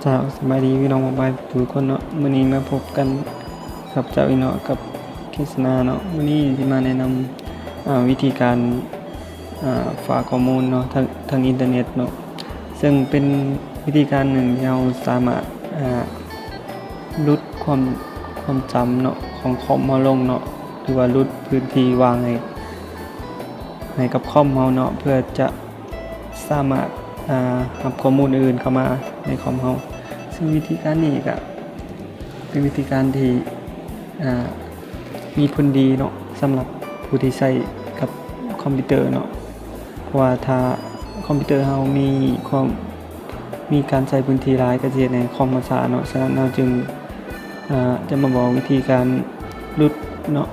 ອ້າວ ສະບາຍດີພີ່ນ້ອງປ້ອງປາຍທຸກຄົນເນາະ, ມື້ນີ້ມາພົບກັນກັບເຈົ້າອີກເນາະ ກັບເຄສນາເນາະ. ມື້ນີ້ຊິມາແນະນຳ ອາ ວິທີການ ອາ ຝາກຂໍ້ມູນເນາະ ທາງ ທາງອິນເຕີເນັດເນາະ, ເຊິ່ງເປັນວິທີການໜຶ່ງທີ່ເຮົາສາມາດ ອາ ຫຼຸດຄວາມ ຄວາມຈຳເນາະ ຂອງຄອມເຮົາລົງເນາະ ຫຼືວ່າຫຼຸດພື້ນທີ່ວ່າງໃຫ້ ໃຫ້ກັບຄອມເຮົາເນາະ ເພື່ອຈະ ສາມາດ ອາ ຮັບຂໍ້ມູນອື່ນເຂົ້າມາໃນຄອມເຮົາ. ເຊິ່ງວິທີການນີ້ກະເປັນວິທີການທີ່ ອາ ມີຜົນດີເນາະ ສຳລັບຜູ້ທີ່ໃຊ້ກັບຄອມພິວເຕີເນາະ, ເພາະວ່າຖ້າຄອມພິວເຕີເຮົາມີຄວາມ ມີການໃຊ້ພື້ນທີ່ຫຼາຍ ກະຊິເຮັດໃຫ້ຄອມເຮົາຊ້າເນາະ. ສະນັ້ນເຮົາຈຶ່ງ ອາ ຈະມາບອກວິທີການຫຼຸດເນາະ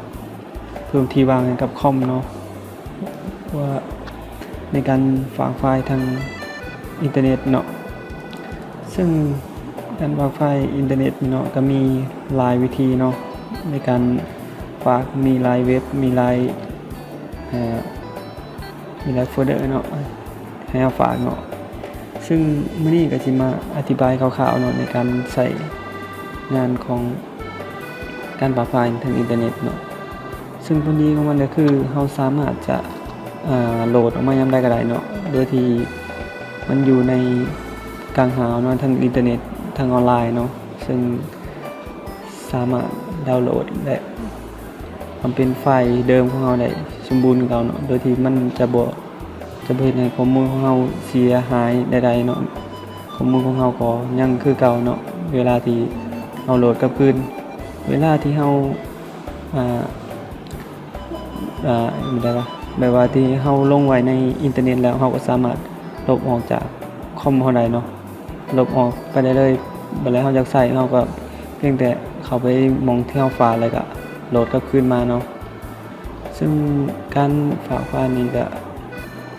ເພີ່ມທີ່ວ່າງໃຫ້ກັບຄອມເນາະ ວ່າໃນການຝາກໄຟລ໌ທາງອິນເຕີເນັດເນາະ. ເຊິ່ງການຝາກໄຟລ໌ອິນເຕີເນັດເນາະ ກະມີຫຼາຍວິທີເນາະ ໃນການຝາກ ມີຫຼາຍເວັບ ມີຫຼາຍ ເອີ ມີຫຼາຍໂຟນເດີເນາະ ໃຫ້ເຮົາຝາກເນາະ. ເຊິ່ງມື້ນີ້ກະຊິມາອະທິບາຍຄ່າວໆເນາະ ໃນການໃຊ້ງານຂອງການຝາກໄຟລ໌ທາງອິນເຕີເນັດເນາະ. ເຊິ່ງຜົນດີຂອງມັນກະຄືເຮົາສາມາດຈະ ອາ ໂຫຼດອອກມາຍາມໃດກະໄດ້ເນາະ ໂດຍທີ່ມັນຢູ່ໃນກາງຫາວເນາະ ທາງອິນເຕີເນັດ ທາງອອນລາຍເນາະ. ເຊິ່ງ ສາມາດດາວໂຫຼດ ແລະ ເອົາເປັນໄຟລ໌ເດີມຂອງເຮົາໄດ້ສົມບູນຄືເກົ່າເນາະ ໂດຍທີ່ມັນຈະບໍ່ ຈະບໍ່ເຮັດໃຫ້ຂໍ້ມູນຂອງເຮົາເສຍຫາຍໃດໆເນາະ. ຂໍ້ມູນຂອງເຮົາກໍຍັງຄືເກົ່າເນາະ ເວລາທີ່ເຮົາໂຫຼດກັບຄືນ ເວລາທີ່ເຮົາ ອາ ອາ ແບບວ່າ ແບບວ່າທີ່ເຮົາລົງໄວ້ໃນອິນເຕີເນັດແລ້ວ ເຮົາກໍສາມາດລົບອອກຈາກຄອມເຮົາໄດ້ເນາະ. ລົບອອກໄປໄດ້ເລີຍ. ບັດແລ້ວເຮົາຢາກໃຊ້ ເຮົາກໍພຽງແຕ່ເຂົ້າໄປໝ່ອງທີ່ເຮົາຝາກ ແລ້ວກໍໂຫຼດກັບຄືນມາເນາະ. ເຊິ່ງການຝາກໄຟລ໌ນີ້ກໍ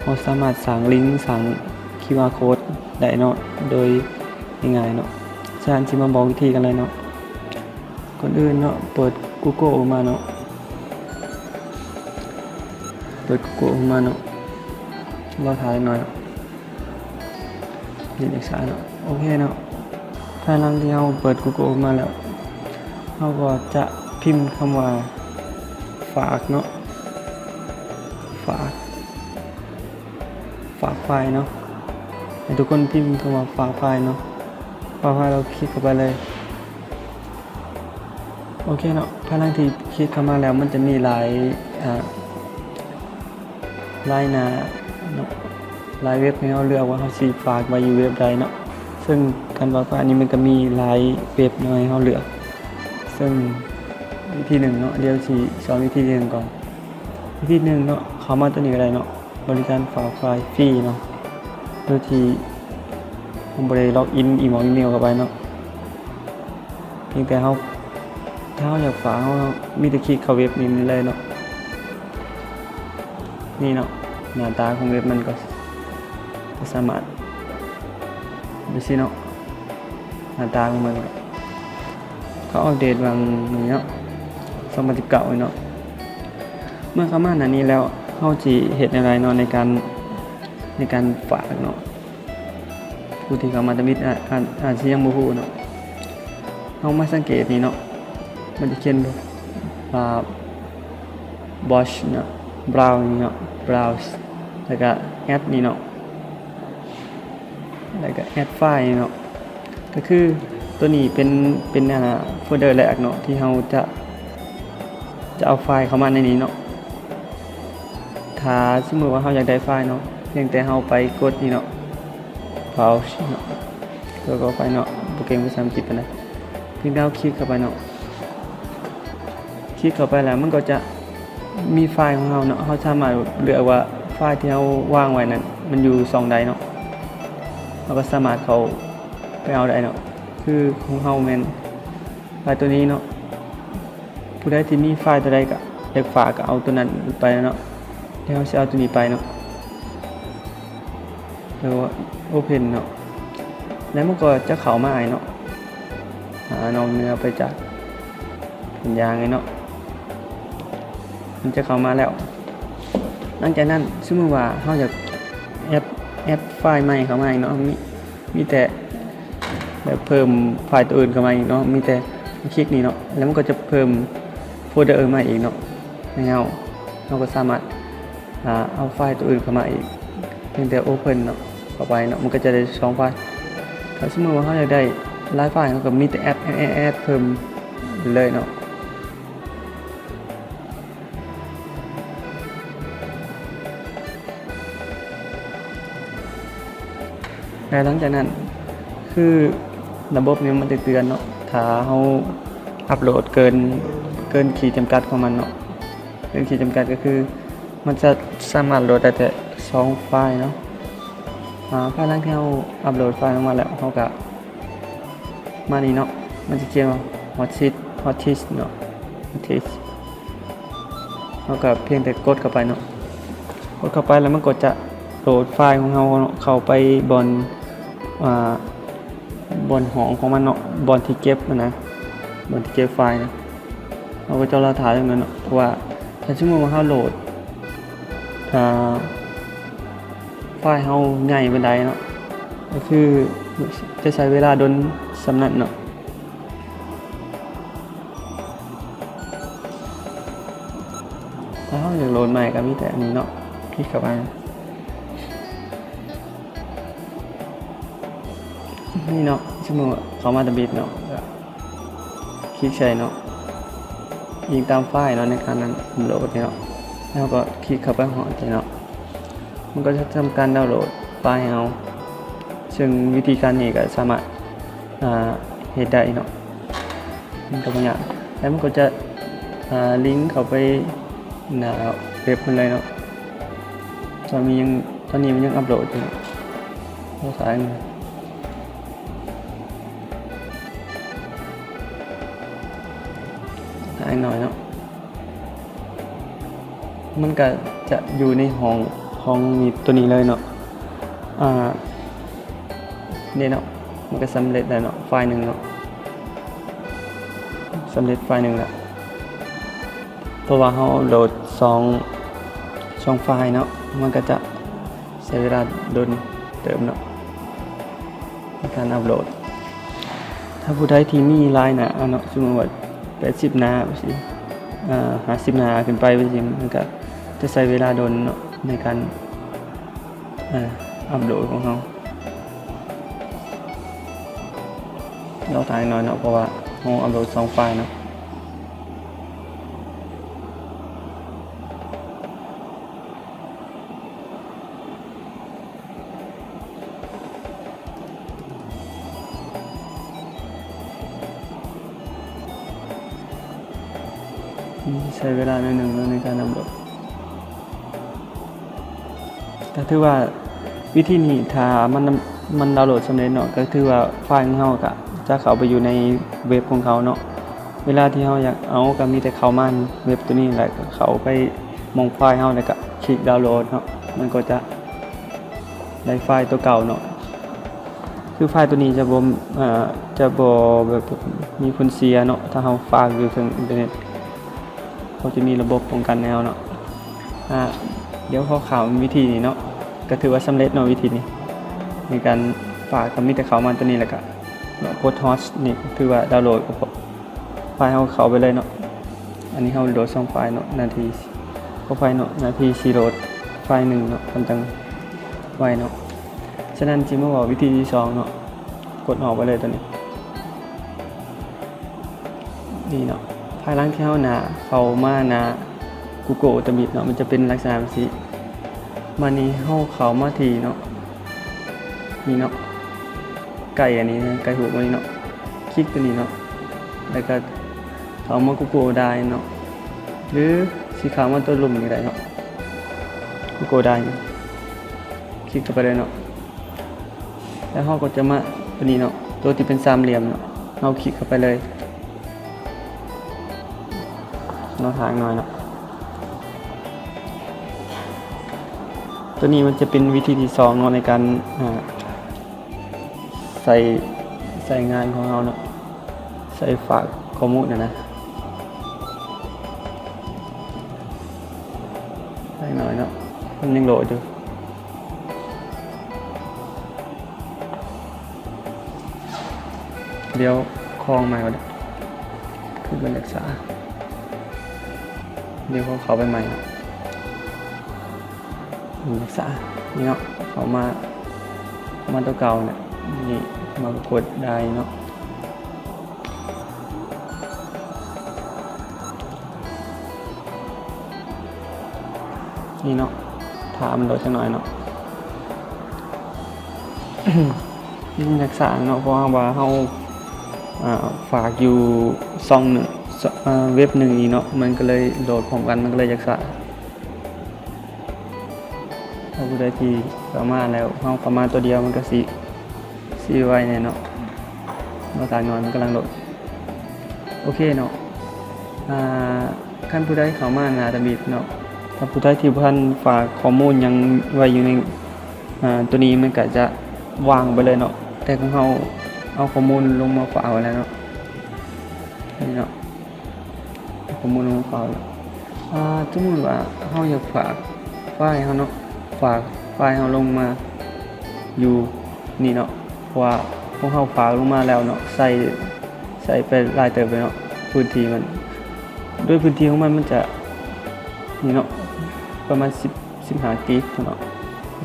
ເຮົາສາມາດສ້າງລິງ ສ້າງຄິວອາໂຄດໄດ້ເນາະ ໂດຍງ່າຍໆເນາະ. ສະນັ້ນຊິມາບອກວິທີກັນເລີຍເນາະ. ກ່ອນອື່ນເນາະ ເປີດກູໂກຂຶ້ນມາເນາະ ເປີດກູໂກຂຶ້ນມາເນາະ ລໍຖ້າຈັກໜ້ອຍເນາະ. ເຮັດເອກສານເນາະ ໂອເຄເນາະ. ພາຍຫຼັງທີ່ເຮົາເປີດກູໂກຂຶ້ນມາແລ້ວ ເຮົາກໍຈະພິມຄຳວ່າຝາກເນາະ ຝາກ ຝາກໄຟລ໌ເນາະ. ໃຫ້ທຸກຄົນພິມຄຳວ່າຝາກໄຟລ໌ເນາະ ຝາກໄຟລ໌ແລ້ວຄລິກເຂົ້າໄປເລີຍ. ໂອເຄເນາະ ພາຍຫຼັງທີ່ຄລິກເຂົ້າມາແລ້ວ ມັນຈະມີຫຼາຍ ອາ ຫຼາຍໜ້າເນາະ ຫຼາຍເວັບໃຫ້ເຮົາເລືອກວ່າເຮົາຊິຝາກໄວ້ຢູ່ເວັບໃດເນາະ. ເຊິ່ງການຝາກໄຟລ໌ນີ້ມັນກະມີຫຼາຍເວັບເນາະໃຫ້ເຮົາເລືອກ. ເຊິ່ງວິທີໜຶ່ງເນາະ ດຽວຊິສອນວິທີໜຶ່ງກ່ອນ. ວິທີໜຶ່ງເນາະ ເຂົ້າມາໂຕນີ້ກະໄດ້ເນາະ ບໍລິການຝາກໄຟລ໌ຟຣີເນາະ ໂດຍທີ່ເຮົາບໍ່ໄດ້ລັອກອິນອີເມວ ອີເມວເຂົ້າໄປເນາະ. ພຽງແຕ່ເຮົາ ຖ້າເຮົາຢາກຝາກ ເຮົາມີແຕ່ຄລິກເຂົ້າເວັບນີ້ເລີຍເນາະ. ນີ້ເນາະ ໜ້າຕາຂອງເວັບມັນກໍ ກໍສາມາດ ເປັນຊີ້ເນາະ ໜ້າຕາຂອງມັນ. ເຂົາອັບເດດຫວ່າງນີ້ເນາະ ສອງພັນສິບເກົ້ານີ້ເນາະ. ເມື່ອເຂົ້າມາໜ້ານີ້ແລ້ວ ເຮົາຊິເຮັດແນວໃດເນາະ ໃນການ ໃນການຝາກເນາະ? ຜູ້ທີ່ເຂົ້າມາທຳອິດອາດ ອາດ ອາດຊິຍັງບໍ່ຮູ້ເນາະ. ເຮົາມາສັງເກດນີ້ເນາະ ມັນຈະຂຽນວ່າ browse ເນາະ browse ນີ້ເນາະ browse ແລ້ວກະ add ນີ້ເນາະ ແລ້ວກະ add file ນີ້ເນາະ. ກະຄືໂຕນີ້ເປັນ ເປັນ ອາ ໂຟນເດີແລກເນາະ ທີ່ເຮົາຈະ ຈະເອົາໄຟລ໌ເຂົ້າມາໃນນີ້ເນາະ. ຖ້າສົມມຸດວ່າເຮົາຢາກໄດ້ໄຟລ໌ເນາະ ພຽງແຕ່ເຮົາໄປກົດນີ້ເນາະ browse ເນາະ ຕົວະເຂົ້າໄປເນາະ ບໍ່ເກັ່ງພາສາອັງກິດປານໃດ. ພຽງແຕ່ເຮົາຄລິກເຂົ້າໄປເນາະ ຄລິກເຂົ້າໄປແລ້ວມັນກໍຈະມີໄຟລ໌ຂອງເຮົາເນາະ. ເຮົາສາມາດເລືອກວ່າໄຟລ໌ທີ່ເຮົາວາງໄວ້ນັ້ນມັນຢູ່ຊ່ອງໃດເນາະ ເຮົາກໍສາມາດເຂົ້າໄປເອົາໄດ້ເນາະ. ຄືຂອງເຮົາແມ່ນໄຟລ໌ໂຕນີ້ເນາະ. ຜູ້ໃດທີ່ມີໄຟລ໌ໂຕໃດກະຢາກຝາກກະເອົາໂຕນັ້ນໄປເນາະ. ແລ້ວເຮົາຊິເອົາໂຕນີ້ໄປເນາະ ແລ້ວ open ເນາະ ແລ້ວມັນກໍຈະເຂົ້າມາໃຫ້ເນາະ. ອາ ນອກເໜືອໄປຈາກຜົນຢ່າງນີ້ເນາະ ມັນຈະເຂົ້າມາແລ້ວ. ຫຼັງຈາກນັ້ນ ສົມມຸດວ່າເຮົາຢາກ add add ໄຟລ໌ໃໝ່ເຂົ້າມາອີກເນາະ ມີ ມີແຕ່ ແລ້ວເພີ່ມໄຟລ໌ຕົວອື່ນເຂົ້າມາອີກເນາະ, ມີແຕ່ຄລິກນີ້ເນາະ ແລ້ວມັນກໍຈະເພີ່ມໂຟນເດີໃໝ່ອີກເນາະ. ໃຫ້ເຮົາ ເຮົາກໍສາມາດ ອາ ເອົາໄຟລ໌ຕົວອື່ນເຂົ້າມາອີກ ພຽງແຕ່ໂອເພິນເນາະ ເຂົ້າໄປເນາະ ມັນກໍຈະໄດ້ສອງໄຟລ໌. ຖ້າສົມມຸດວ່າເຮົາຢາກໄດ້ຫຼາຍໄຟລ໌ ເຮົາກໍມີແຕ່ແອັດ ແອັດ ແອັດ ເພີ່ມເລີຍເນາະ. ແລະ ຫຼັງຈາກນັ້ນ ຄືລະບົບນີ້ມັນຈະເຕືອນເນາະ ຖ້າເຮົາອັບໂຫຼດເກີນ ເກີນຂີດຈຳກັດຂອງມັນເນາະ. ເກີນຂີດຈຳກັດກໍຄືມັນຈະສາມາດໂຫຼດໄດ້ແຕ່ສອງໄຟລ໌ເນາະ. ອາ ພາຍຫຼັງທີ່ເຮົາອັບໂຫຼດໄຟລ໌ລົງມາແລ້ວ ເຮົາກໍ ມານີ້ເນາະ ມັນຈະຂຽນວ່າ Hottest Hottest ເນາະ Hottest. ເຮົາກໍພຽງແຕ່ກົດເຂົ້າໄປເນາະ, ກົດເຂົ້າໄປແລ້ວມັນກໍຈະໂຫຼດໄຟລ໌ຂອງເຮົາເນາະ ເຂົ້າໄປບ່ອນ ອາ ບ່ອນຫ້ອງຂອງມັນເນາະ ບ່ອນທີ່ເກັບຫັ້ນນະ ບ່ອນທີ່ເກັບໄຟລ໌ນະ. ເຮົາກໍຈະລໍຖ້າຈັ່ງນັ້ນເນາະ ເພາະວ່າຖ້າສົມມຸດວ່າເຮົາໂຫຼດ ອາ ໄຟລ໌ເຮົາໃຫຍ່ປານໃດເນາະ ກໍຄືຈະໃຊ້ເວລາດົນສ່ຳນັ້ນເນາະ. ຖ້າເຮົາຢາກໂຫຼດໃໝ່ກໍມີແຕ່ອັນນີ້ເນາະ ຄລິກເຂົ້າໄປນີ້ເນາະ. ສົມມຸດເຂົ້າມາທຳອິດເນາະ ຄລິກໃສ່ເນາະ ອີງຕາມໄຟລ໌ເນາະ ໃນການນັ້ນໂຫຼດນີ້ເນາະ ແລ້ວເຮົາກໍຄລິກເຂົ້າໄປຮອດນີ້ເນາະ ມັນກໍຈະທຳການດາວໂຫຼດໄຟລ໌ໃຫ້ເຮົາ. ເຊິ່ງວິທີການນີ້ກໍສາມາດ ອາ ເຮັດໄດ້ເນາະ ມັນກໍບໍ່ຍາກ ແລ້ວມັນກໍຈະ ອາ ລິງເຂົ້າໄປໜ້າເວັບມັນເລີຍເນາະ. ຕອນນີ້ຍັງ ຕອນນີ້ມັນຍັງອັບໂຫຼດຢູ່ເນາະ ລໍຖ້າ ຖ້າໜ້ອຍເນາະ ມັນກະຈະຢູ່ໃນຫ້ອງຂອງນີ້ ຕົວນີ້ເລີຍເນາະ. ອາ ນີ້ເນາະ ມັນກະສຳເລັດແລ້ວເນາະ ໄຟລ໌ໜຶ່ງເນາະ ສຳເລັດໄຟລ໌ໜຶ່ງແລ້ວ ເພາະວ່າເຮົາໂຫຼດສອງ ສອງໄຟລ໌ເນາະ ມັນກະຈະ ໃຊ້ເວລາດົນເຕີບເນາະ ໃນການອັບໂຫຼດ. ຖ້າຜູ້ໃດທີ່ມີຫຼາຍໜ້າເນາະ ສົມມຸດວ່າແປດສິບໜ້າຈັ່ງຊີ້ ອາ ຫ້າສິບໜ້າຂຶ້ນໄປຈັ່ງຊີ້ ມັນກະຈະໃຊ້ເວລາດົນເນາະ ໃນການ ອາ ອັບໂຫຼດຂອງເຮົາ. ລໍຖ້າໜ້ອຍເນາະ ເພາະວ່າເຮົາອັບໂຫຼດສອງໄຟລ໌ເນາະ. ໃຊ້ເວລາໜ້ອຍໜຶ່ງເນາະ ໃນການອັບໂຫຼດ. ກໍຖືວ່າວິທີນີ້ ຖ້າມັນ ມັນດາວໂຫຼດສຳເລັດເນາະ ກໍຖືວ່າໄຟລ໌ຂອງເຮົາກໍຈະເຂົ້າໄປຢູ່ໃນເວັບຂອງເຂົາເນາະ. ເວລາທີ່ເຮົາຢາກເອົາ ກໍມີແຕ່ເຂົ້າມາເວັບຕົວນີ້ ແລ້ວກໍເຂົ້າໄປໝ່ອງໄຟລ໌ເຮົາ ແລ້ວກໍຄລິກດາວໂຫຼດເນາະ ມັນກໍຈະໄດ້ໄຟລ໌ຕົວເກົ່າເນາະ. ຄືໄຟລ໌ຕົວນີ້ຈະບໍ່ ເອີ ຈະບໍ່ແບບມີຜົນເສຍເນາະ ຖ້າເຮົາຝາກຢູ່ເທິງອິນເຕີເນັດ ເຂົາຈະມີລະບົບປ້ອງກັນໃຫ້ເຮົາເນາະ. ອາ ດຽວຂໍຂ້າມວິທີນີ້ເນາະ ກໍຖືວ່າສຳເລັດເນາະ ວິທີນີ້ ໃນການຝາກ ກໍມີແຕ່ເຂົ້າມາຕົວນີ້ ແລ້ວກໍ ເນາະ ກົດຮອດນີ້ ຖືວ່າດາວໂຫຼດ ກໍໄຟລ໌ເຮົາເຂົ້າໄປເລີຍເນາະ. ອັນນີ້ເຮົາໂຫຼດສອງໄຟລ໌ເນາະ ໜ້າທີ່ ຂໍອະໄພເນາະ ໜ້າທີ່ຊິໂຫຼດໄຟລ໌ໜຶ່ງເນາະ ມັນຈັ່ງໄວເນາະ. ສະນັ້ນ ຊິມາເວົ້າວິທີທີສອງເນາະ ກົດອອກໄປເລີຍຕົວນີ້. ນີ້ເນາະ ພາຍຫຼັງທີ່ເຮົາໜ້າ ເຂົ້າມາໜ້າ Google ຕຳອິດເນາະ ມັນຈະເປັນລັກສະນະແບບຊີ້. ບາດນີ້ເຮົາເຂົ້າມາທີ່ເນາະ ນີ້ເນາະ ໃກ້ອັນນີ້ນະ ໃກ້ຮູບອັນນີ້ເນາະ ຄລິກຕົວນີ້ເນາະ ແລ້ວກໍເຂົ້າມາ Google Drive ເນາະ ຫຼືຊິເຂົ້າມາຕົວລຸ່ມນີ້ກໍໄດ້ເນາະ Google Drive ຄລິກເຂົ້າໄປເລີຍເນາະ. ແລ້ວເຮົາກໍຈະມາຕົວນີ້ເນາະ ຕົວທີ່ເປັນສາມຫຼ່ຽມເນາະ ເຮົາຄລິກເຂົ້າໄປເລີຍ. ລໍຖ້າໜ້ອຍເນາະ ຕົວນີ້ມັນຈະເປັນວິທີທີສອງເນາະ ໃນການ ອາ ໃສ່ ໃສ່ງານຂອງເຮົາເນາະ ໃສ່ຝາກຂໍ້ມູນຫັ້ນນະ. ໃສ່ໜ້ອຍເນາະ ມັນຍັງໂຫຼດຢູ່. ດຽວຂອງໃໝ່ກ່ອນເດີ ຄືມັນຢາກຊ້າ ດຽວເຂົາເຂົ້າໄປໃໝ່ເນາະ ມັນຢາກຊ້າ ນີ້ເນາະ ເຂົ້າມາ ມາຕົວເກົ່າເນຍ ນີ້ ມາກົດໄດ້ເນາະ. ນີ້ເນາະ ຖ້າມັນໂຫຼດຈັກໜ້ອຍເນາະ ມັນຢາກຊ້າເນາະ ເພາະວ່າເຮົາ ອ່າ ຝາກຢູ່ຊ່ອງໜຶ່ງ ເວັບໜຶ່ງນີ້ເນາະ ມັນກໍເລີຍໂຫຼດພ້ອມກັນ ມັນກໍເລີຍຢາກຊ້າ. ຖ້າຜູ້ໃດທີ່ເຂົ້າມາແລ້ວ ເຮົາເຂົ້າມາຕົວດຽວ ມັນກໍຊິ ຊິໄວແດ່ເນາະ ລໍຖ້າໜ້ອຍ ມັນກຳລັງໂຫຼດ. ໂອເຄເນາະ ອ່າ ຄັນຜູ້ໃດເຂົ້າມາໜ້າທຳອິດເນາະ ຖ້າຜູ້ໃດທີ່ບໍ່ທັນຝາກຂໍ້ມູນຫຍັງໄວ້ຢູ່ໃນ ອ່າ ຕົວນີ້ ມັນກໍຈະວ່າງໄປເລີຍເນາະ ແຕ່ຂອງເຮົາເອົາຂໍ້ມູນລົງມາຝາກໄວ້ແລ້ວເນາະ ນີ້ເນາະ. ຂໍ້ມູນຂອງເຂົາ ອ່າ ສົມມຸດວ່າເຮົາຢາກຝາກໄຟລ໌ເຮົາເນາະ ຝາກໄຟລ໌ເຮົາລົງມາຢູ່ນີ້ເນາະ ເພາະວ່າພວກເຮົາຝາກລົງມາແລ້ວເນາະ ໃສ່ ໃສ່ໄປຫຼາຍເຕີບເລີຍເນາະ ພື້ນທີ່ມັນ ໂດຍພື້ນທີ່ຂອງມັນ ມັນຈະນີ້ເນາະ ປະມານສິບ ສິບຫ້າກິກເນາະ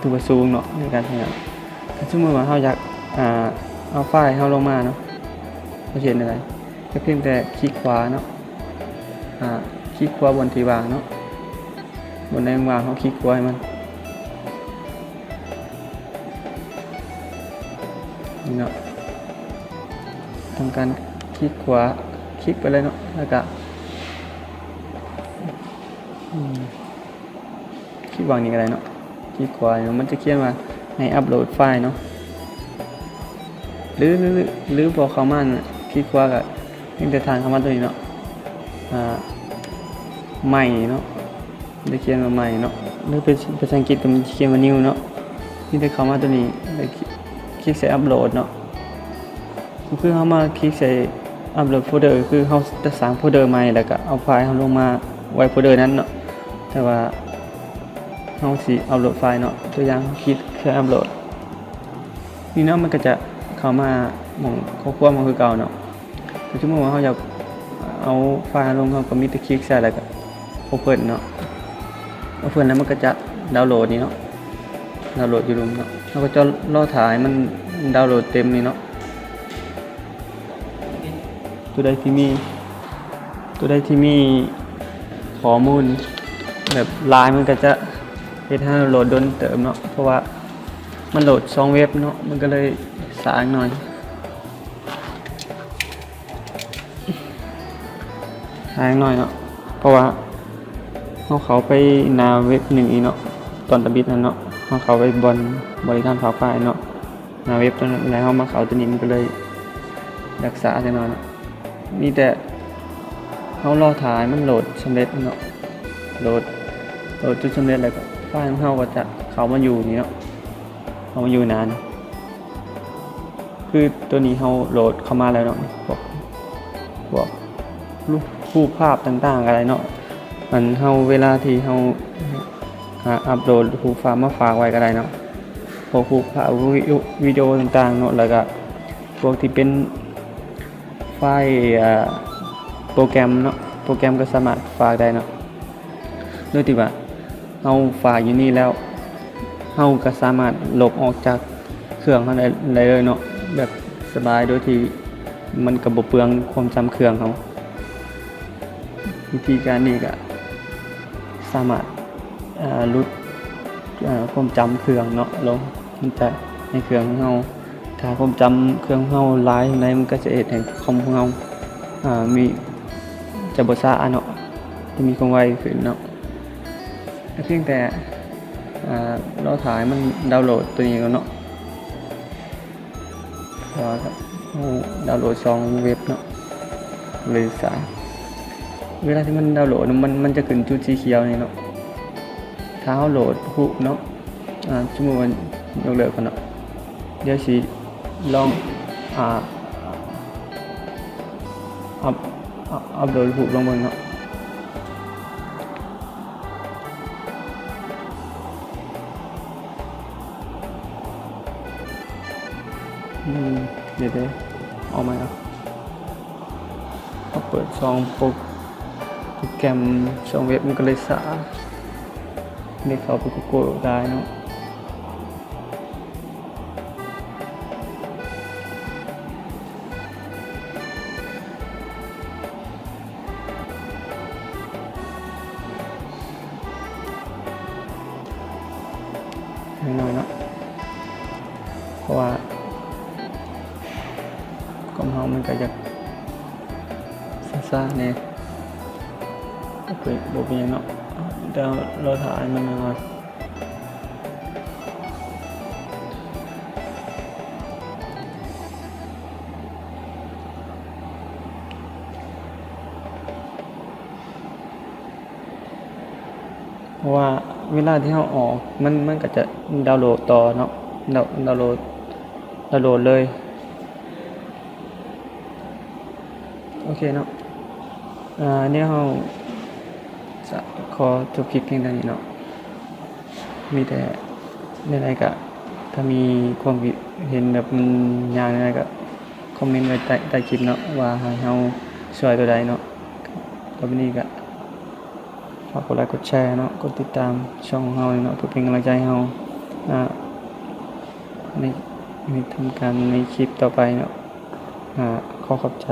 ຖືວ່າສູງເນາະ ໃນການໃຊ້ງານ. ສົມມຸດວ່າເຮົາຢາກ ອ່າ ເອົາໄຟລ໌ເຮົາລົງມາເນາະ ເຮົາຊິເຮັດແນວໃດ? ກໍພຽງແຕ່ຄລິກຂວາເນາະ ອ່າ ຄລິກຂວາບ່ອນທີ່ວ່າງເນາະ ບ່ອນໃດວ່າງເຮົາຄລິກຂວາໃຫ້ມັນ ນີ້ເນາະ ທຳການຄລິກຂວາ ຄລິກໄປເລີຍເນາະ ແລ້ວກະ ອືມ ຄລິກວາງນີ້ກໍໄດ້ເນາະ ຄລິກຂວາ ມັນຈະຂຽນວ່າໃຫ້ອັບໂຫຼດໄຟລ໌ເນາະ ຫຼື ຫຼື ຫຼື ບໍ່ເຂົ້າມາ ຄລິກຂວາກໍພຽງແຕ່ທ່ານເຂົ້າມາຕົວນີ້ເນາະ ອ່າ ໃໝ່ເນາະ ຈະຂຽນວ່າໃໝ່ເນາະ ຫຼືເປັນພາສາອັງກິດກໍມັນຈະຂຽນວ່າ New ເນາະ ມີແຕ່ເຂົ້າມາຕົວນີ້ ແລ້ວຄລິກໃສ່ອັບໂຫຼດເນາະ. ກໍຄືເຮົາມາຄລິກໃສ່ອັບໂຫຼດໂຟລເດີ ຄືເຮົາຈະສ້າງໂຟລເດີໃໝ່ ແລ້ວກໍເອົາໄຟລ໌ເຮົາລົງມາໄວ້ໂຟລເດີນັ້ນເນາະ ແຕ່ວ່າເຮົາຊິອັບໂຫຼດໄຟລ໌ເນາະ ຕົວຢ່າງຄລິກໃສ່ອັບໂຫຼດ ນີ້ເນາະ ມັນກໍຈະເຂົ້າມາໝ່ອງຂໍ້ຄວາມເຮົາຄືເກົ່າເນາະ. ກໍສົມມຸດວ່າເຮົາຢາກເອົາໄຟລ໌ລົງ ເຮົາກໍມີແຕ່ຄລິກໃສ່ ແລ້ວກໍ Open ເນາະ Open ແລ້ວມັນກໍຈະດາວໂຫຼດນີ້ເນາະ ດາວໂຫຼດຢູ່ລຸ່ມເນາະ ເຮົາກໍຈະລໍຖ້າໃຫ້ມັນດາວໂຫຼດເຕັມນີ້ເນາະ. ຕົວໃດທີ່ມີ ຕົວໃດທີ່ມີຂໍ້ມູນແບບຫຼາຍ ມັນກໍຈະເຮັດໃຫ້ໂຫຼດດົນເຕີບເນາະ ເພາະວ່າມັນໂຫຼດສອງເວັບເນາະ ມັນກໍເລີຍຊ້າໜ້ອຍ. ຫາຍໜ້ອຍເນາະ ເພາະວ່າເຮົາເຂົ້າໄປໜ້າເວັບໜຶ່ງອີກເນາະ ຕອນທຳອິດນັ້ນເນາະ ເຮົາເຂົ້າໄປບ່ອນບໍລິການຝາກໄຟລ໌ເນາະ ໜ້າເວັບຕົວນັ້ນ ແລ້ວເຮົາມາເຂົ້າຕົວນີ້ ມັນກໍເລີຍຢາກຊ້າຈັກໜ້ອຍເນາະ. ມີແຕ່ເຮົາລໍຖ້າໃຫ້ມັນໂຫຼດສຳເລັດເນາະ ໂຫຼດ ໂຫຼດຈົນສຳເລັດ ແລ້ວກໍໄຟລ໌ຂອງເຮົາກໍຈະເຂົ້າມາຢູ່ນີ້ເນາະ ເຂົ້າມາຢູ່ໜ້ານີ້. ຄືຕົວນີ້ເຮົາໂຫຼດເຂົ້າມາແລ້ວເນາະ ພວກ ພວກຮູບພາບຕ່າງໆກໍໄດ້ເນາະ ອັນເຮົາ ເວລາທີ່ເຮົາ ອາ ອັບໂຫຼດຮູບພາບມາຝາກໄວ້ກໍໄດ້ເນາະ ພວກຮູບພາບ ວິດີໂອ ວິດີໂອຕ່າງໆເນາະ ແລ້ວກໍພວກທີ່ເປັນໄຟລ໌ ອາ ໂປຣແກຣມເນາະ ໂປຣແກຣມກໍສາມາດຝາກໄດ້ເນາະ ໂດຍທີ່ວ່າ ເຮົາຝາກຢູ່ນີ້ແລ້ວ ເຮົາກໍສາມາດລົບອອກຈາກເຄື່ອງເຮົາໄດ້ ໄດ້ເລີຍເນາະ ແບບສະບາຍ ໂດຍທີ່ມັນກໍບໍ່ເປືອງຄວາມຈຳເຄື່ອງເຮົາ. ວິທີການນີ້ກໍສາມາດ ເອີ່ ຫຼຸດ ເອີ່ ຄວາມຈຳເຄື່ອງເນາະລົງ ມັນຈະໃຫ້ເຄື່ອງຂອງເຮົາ ຖ້າຄວາມຈຳເຄື່ອງເຮົາຫຼາຍປານໃດ ມັນກໍຈະເຮັດໃຫ້ຄອມຂອງເຮົາ ອາ ມີ ຈະບໍ່ຊ້າເນາະ ຈະມີຄວາມໄວຂຶ້ນເນາະ. ກໍພຽງແຕ່ ອາ ລໍຖ້າໃຫ້ມັນດາວໂຫຼດຕົວນີ້ກ່ອນເນາະ ເພາະວ່າເຮົາດາວໂຫຼດສອງເວັບເນາະ ເລີຍຊ້າ. ເວລາທີ່ມັນດາວໂຫຼດ ມັນ ມັນຈະຂຶ້ນຈຸດສີຂຽວນີ້ເນາະ ຖ້າເຮົາໂຫຼດຮູບເນາະ ອາ ສົມມຸດວ່າຍົກເລີກກ່ອນເນາະ ດຽວຊິລອງ ອາ ອັບ ອັບ ອັບໂຫຼດຮູບລອງເບິ່ງເນາະ. ອືມ ດຽວເດີ ເອົາໃໝ່ເນາະ ເຮົາເປີດຊ່ອງໂປຣ ໂປຣແກຣມ ຊ່ອງເວັບມັນກໍເລີຍຊ້າ ໄດ້ເຂົ້າໄປ Google ໄດ້ເນາະ ໜ້ອຍໆເນາະ ເພາະວ່າຄອມເຮົາມັນກໍຢາກຊ້າໆແດ່ ໂອເຄ ບໍ່ເປັນຫຍັງເນາະ ດຽວລໍຖ້າໃຫ້ມັນໜ້ອຍໆ. ເພາະວ່າເວລາທີ່ເຮົາອອກ ມັນ ມັນກໍຈະດາວໂຫຼດຕໍ່ເນາະ ດາວ ດາວໂຫຼດ ດາວໂຫຼດເລີຍ ໂອເຄເນາະ ອາ ດຽວເຮົາຈະຂໍຈົບຄລິບພຽງເທົ່ານີ້ເນາະ ມີແຕ່ແນວໃດກະ ຖ້າມີຄວາມຄິດເຫັນແບບມັນຍາກແນວໃດກະ ຄອມເມັນໄວ້ໃຕ້ ໃຕ້ຄລິບເນາະ ວ່າໃຫ້ເຮົາຊ່ວຍຕົວໃດເນາະ ຕໍ່ໄປນີ້ກະ ຝາກກົດໄລກົດແຊເນາະ ກົດຕິດຕາມຊ່ອງຂອງເຮົາເນາະ ເພື່ອເປັນກຳລັງໃຈໃຫ້ເຮົາ ອາ ໃນ ໃນທຳການໃນຄລິບຕໍ່ໄປເນາະ ອາ ຂໍຂອບໃຈ.